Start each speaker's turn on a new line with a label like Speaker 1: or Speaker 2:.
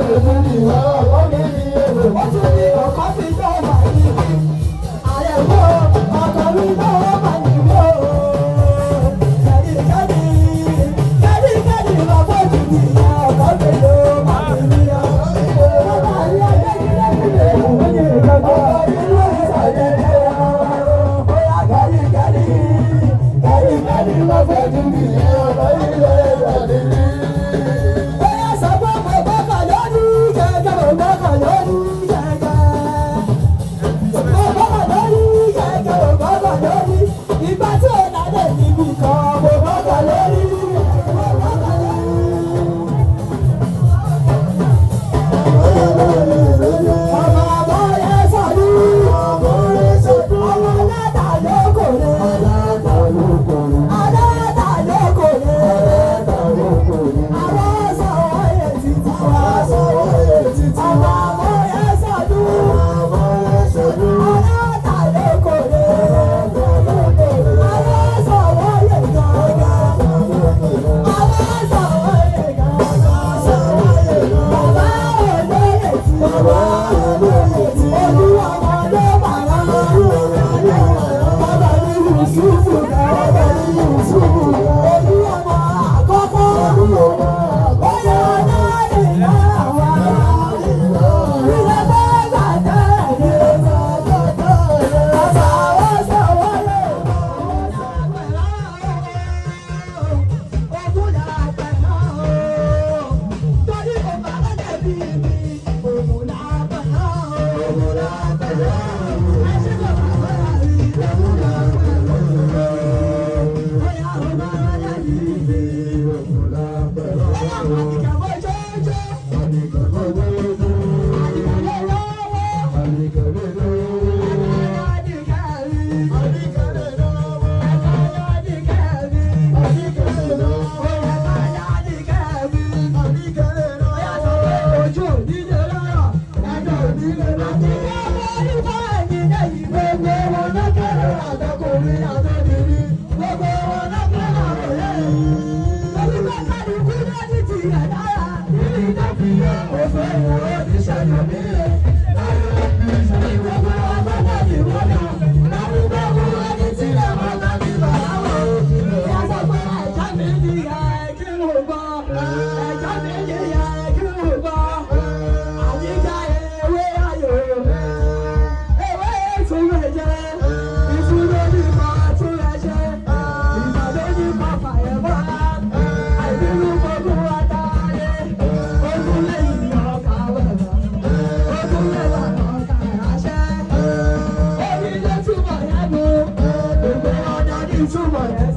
Speaker 1: Ó tún ní ọkọ mi náà mà ní bí. Àyẹ̀wò ọkọ mi náà mà ní bí o. Kẹ́ríkẹ́rí kẹ́ríkẹ́rí máa fojú di ìyá ọkọ mi ló mà ní bí o. Bàbá mi ọjọ́ ìdílé mi lè wọ́n ní ìgbàgbọ́. Bóyá kẹ́ríkẹ́rí kẹ́ríkẹ́rí máa fojú di ìyá ọkọ mi ló mà ní bí. Bóyá sọ pé mo gbọ́kàn lórí kẹ̀kẹ́, mo gbọ́kàn lórí kẹ̀kẹ́. Mo gbọ́kàn lórí kẹ̀kẹ́, mo gbọ́kàn lórí. Ìgbà tí ò lálẹ́ níbi kan, mo gbọ́kàn lórí. Mo gbọ́kàn lórí. Ọmọ àbọ̀yẹ sọ̀rọ̀. Ọmọ aláta ló kò lè. Aláta ló kò lè. Àwọn sọ̀rọ̀ yẹn ti ti wá. Ọmọ àbọ̀yẹ sọ̀rọ̀. Aláta ló kò lè. Àwọn sọ̀rọ̀ yẹn gangan. Àwọn sọ̀rọ̀ yẹn gangan. Bàbá olóyè tí. Olúwa wọn ló bàrà. Bàbá mi Yusufu náà. Olúwa wọn àkọ́kọ́. Bóyá náà lè wá. Ilé bá gbàdá ẹ̀. Bàbá wa sọ̀rọ̀ lè.
Speaker 2: Túmọ̀ yẹn.